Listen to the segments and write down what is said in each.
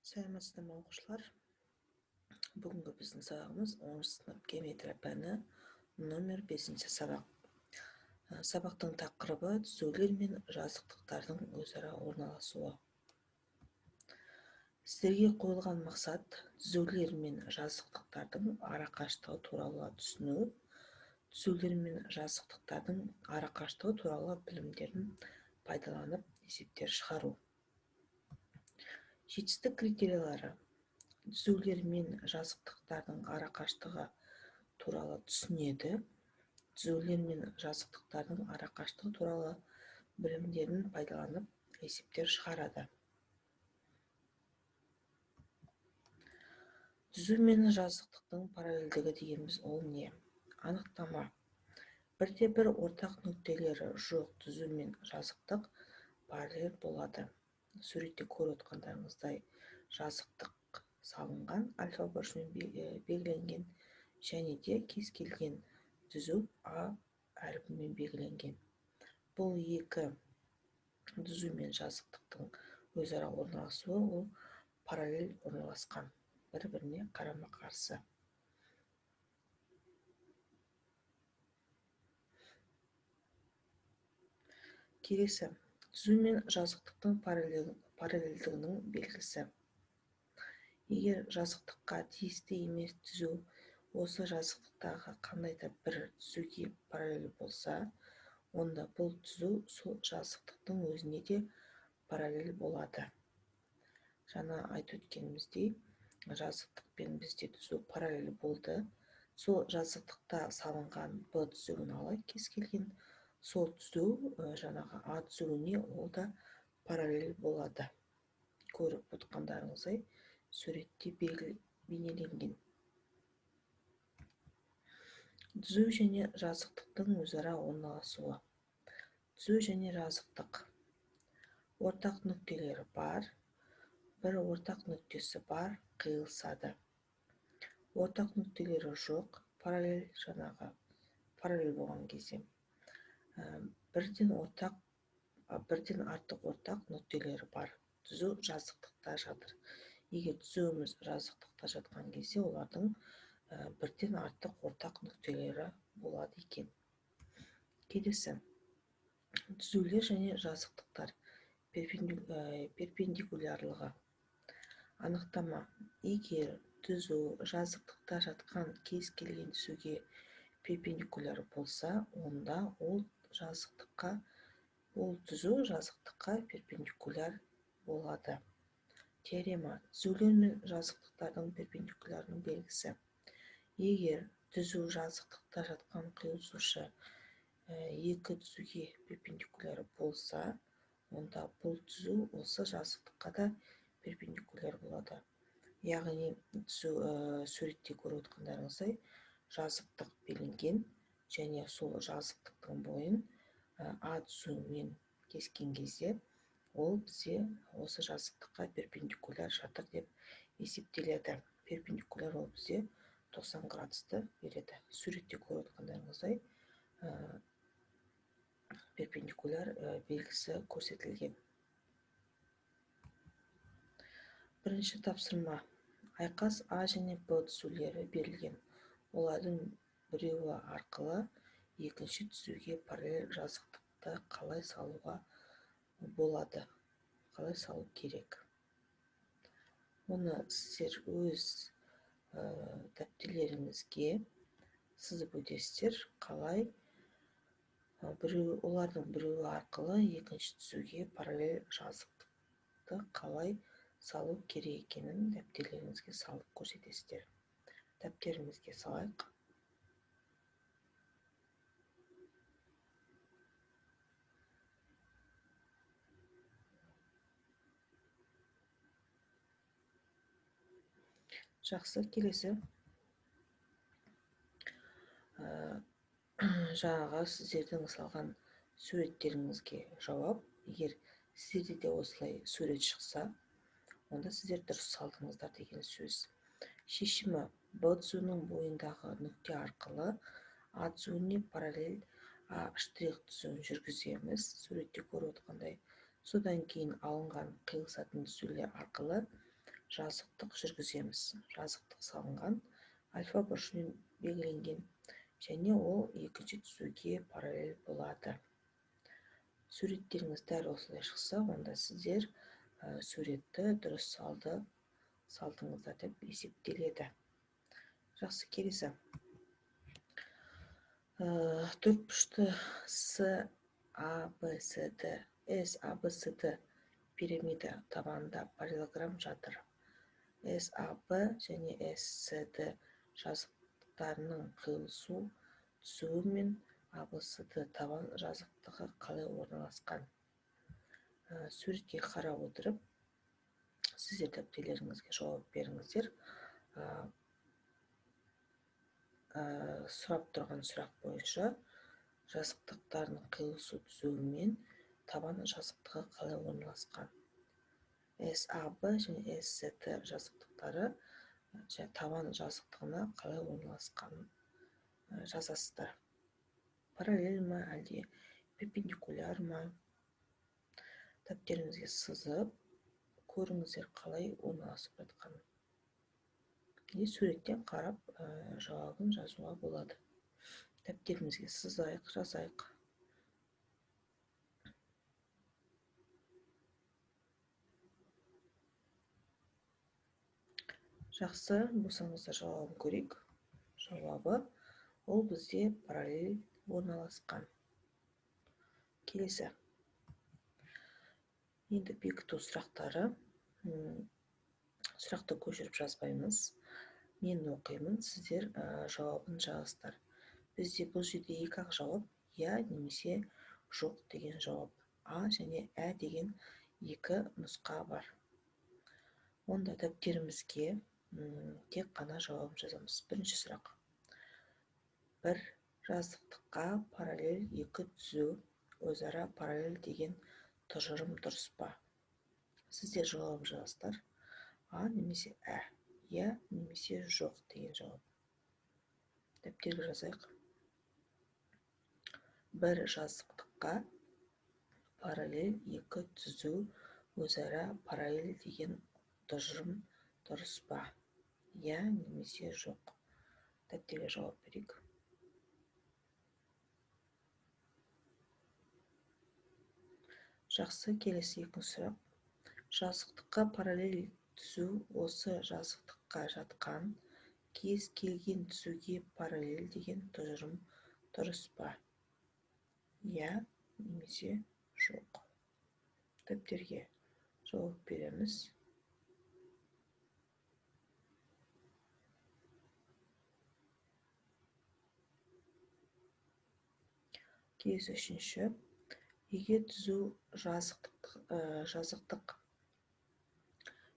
Сәлеметсіздер ме, оқушылар? Бүгінгі біздің сабағымыз 10 сынып геометрия пәні номер 5 сабақ. Сабақтың тақырыбы түзулер мен жазықтықтардың өзара орналасуы. Сіздерге қойылған мақсат түзулер мен жазықтықтардың арақашықтығы туралы түсіну, түзулер мен жазықтықтардың арақашықтығы туралы білімдерін пайдаланып есептер шығару. Жетістік критериялары: түзулер мен жазықтықтардың арақашықтығы туралы түсінеді, түзулер мен жазықтықтардың арақашықтығы туралы білімдерін пайдаланып есептер шығарады. Түзу мен жазықтықтың параллельдігі дегеніміз ол не? Анықтама. Бірде-бір ортақ нүктелері жоқ түзу мен жазықтық параллель болады. Суретте көріп отқандарыңыздай жазықтық салынған альфа бұрышымен белгіленген және де кез келген түзу А әрпімен белгіленген. Бұл екі түзу мен жазықтықтың өзара орналасуы ол параллель орналасқан, бір-біріне қарама-қарсы. Келесі, түзу мен жазықтықтың параллельдігінің белгісі. Егер жазықтыққа тиісті емес түзу осы жазықтықтағы қандай да бір түзуге параллель болса, онда бұл түзу сол жазықтықтың өзіне де параллель болады. Жаңа айтып өткеніміздей, жазықтықпен бізде түзу параллель болды. Сол жазықтықта салынған Б түзуін алайық, кез келген сол түзу, жаңағы А түзуіне ол да параллель болады. Көріп отқандарыңыздай суретте бейнеленген. Түзу және жазықтықтың өзара орналасуы. Түзу және жазықтық ортақ нүктелері бар, бір ортақ нүктесі бар, қиылысады. Ортақ нүктелері жоқ, параллель, жаңағы параллель болған кезде бірден артық ортақ нүктелері бар. Түзу жазықтықта жатыр. Егер түзуіміз жазықтықта жатқан кезде олардың бірден артық ортақ нүктелері болады екен. Келесі, түзулер және жазықтықтар перпендикулярлығы. Анықтама. Егер түзу жазықтықта жатқан кез келген түзуге перпендикуляр болса, онда ол түзу жазықтыққа перпендикуляр болады. Теорема. Түзулер мен жазықтықтардың перпендикулярының белгісі. Егер түзу жазықтықта жатқан қиылысушы екі түзуге перпендикуляр болса, онда бұл түзу осы жазықтыққа да перпендикуляр болады. Яғни түзу, суретте көріп отқандарыңыздай жазықтық белгіленген және сол жазықтықтың бойын А түзуімен кескен кезде ол бізде осы жазықтыққа перпендикуляр жатыр деп есептеледі. Перпендикуляр ол бізде 90 градусты береді. Суретте көріп отқандарыңыздай, перпендикуляр белгісі көрсетілген. Бірінші тапсырма. Айқас А және Б түзулері берілген. Олардың біреуі арқылы екінші түзуге параллель жазықтықты қалай салуға болады, қалай салу керек. Оны сіздер өз дәптерлеріңізге сызып өтесіздер, қалай олардың біреуі арқылы екінші түзуге параллель жазықтықты қалай салу керек екенін дәптерлеріңізге салып көрсетесіздер. Дәптерімізге салайық. Жақсы, келесі. Жаңағы сіздердің салған суреттеріңізге жауап. Егер сіздерде де осылай сурет шықса, онда сіздер дұрыс салдыңыздар деген сөз. Шешімі: Б түзуінің бойындағы нүкте арқылы А түзуіне параллель А штрих түзуін жүргіземіз, суретте көріп отқандай. Содан кейін алынған қиылысатын түзулер арқылы жазықтық жүргіземіз. Жазықтық салынған альфа бұрышымен белгіленген және ол екінші түзуге параллель болады. Суреттеріңіз дәл осылай шықса, онда сіздер суретті дұрыс салдыңыздар деп есептеледі. Жақсы, келесі. Төртбұрышты С, А, Б, С, Д, С, А, Б, С, Д пирамида табанында параллелограмм жатыр. С, А, Б және С, С, Д жазықтарының қиылысу түзуі мен А, Б, С, Д табан жазықтығы қалай орналасқан? Суретке қарап отырып, сіздер дәптерлеріңізге жауап беріңіздер. Сұрап тұрған сұрақ бойынша жазықтықтардың қиылысу түзуі мен табан жазықтығы қалай орналасқан? С, А, Б және С, С, Д жазықтықтары табан жазықтығына қалай орналасқанын жазасыздар. Параллель ма, әлде перпендикуляр ма? Дәптеріңізге сызып, көріңіздер қалай орналасып жатқанын. Не суреттен қарап, жауабын жазуға болады. Дәптерімізге сызайық, жазайық. Жақсы, болсаңыздар жауабын көрейік. Жауабы ол бізде параллель орналасқан. Келесі. Енді бекіту сұрақтары. Сұрақты көшіріп жазбаймыз. Мен оқимын, сіздер жауабын жазасыздар. Бізде бұл жерде екі ақ жауап, я немесе жоқ деген жауап. А және ә деген екі нұсқа бар. Онда дәптерімізге тек қана жауабын жазамыз. Бірінші сұрақ. Бір жазықтыққа параллель екі түзу өзара параллель деген тұжырым дұрыс па? Сіздер жауабын жазасыздар. А немесе ә, я немесе жоқ деген жауап. Дәптерге жазайық. Бір жазықтыққа параллель екі түзу өзара параллель деген тұжырым дұрыс па? Я немесе жоқ. Дәптерге жауап берейік. Жақсы, келесі екінші сұрақ. Жазықтыққа параллель түзу осы жазықтыққа жатқан кез келген түзуге параллель деген тұжырым дұрыс па? Я немесе жоқ. Дәптерге жауап береміз. Келесі үшінші. Егер түзу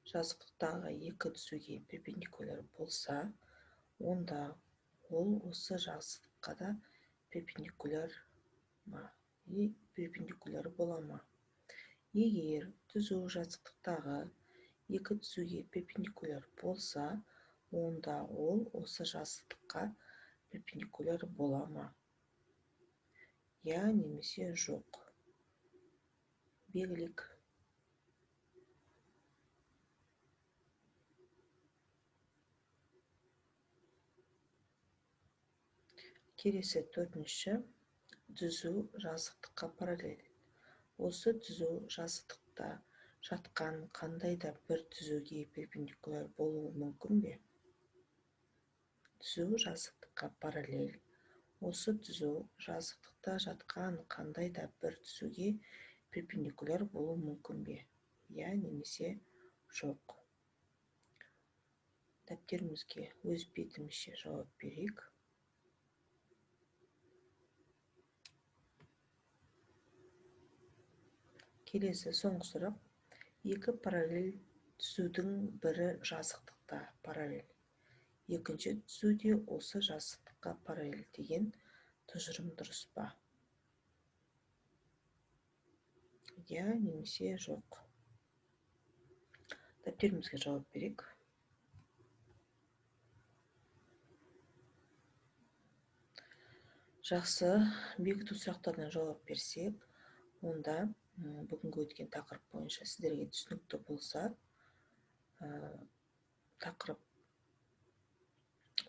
жазықтықтағы екі түзуге перпендикуляр болса, онда ол осы жазықтыққа да перпендикуляр ма? И перпендикуляр бола ма? Егер түзу жазықтықтағы екі түзуге перпендикуляр болса, онда ол осы жазықтыққа перпендикуляр бола ма? Я немесе жоқ. Белгілік. Келесі төртінші түзу жазықтыққа параллель. Осы түзу жазықтықта жатқан қандай да бір түзуге перпендикуляр болуы мүмкін бе? Түзу жазықтыққа параллель. Осы түзу жазықтықта жатқан қандай да бір түзуге перпендикуляр болуы мүмкін бе? Я немесе жоқ. Дәптерімізге өз бетімізше жауап берейік. Келесі соңғы сұрақ. Екі параллель түзудің бірі жазықтықта параллель, екінші түзуде осы жазықтыққа параллель деген тұжырым дұрыс па? Я немесе жоқ. Дәптерімізге жауап берейік. Жақсы, бекіту сұрақтарына жауап берсек, онда бүгінгі өткен тақырып бойынша сіздерге түсінікті болса,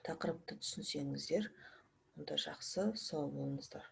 Тақырыпты түсінсеңіздер, онда жақсы. Сау болыңыздар.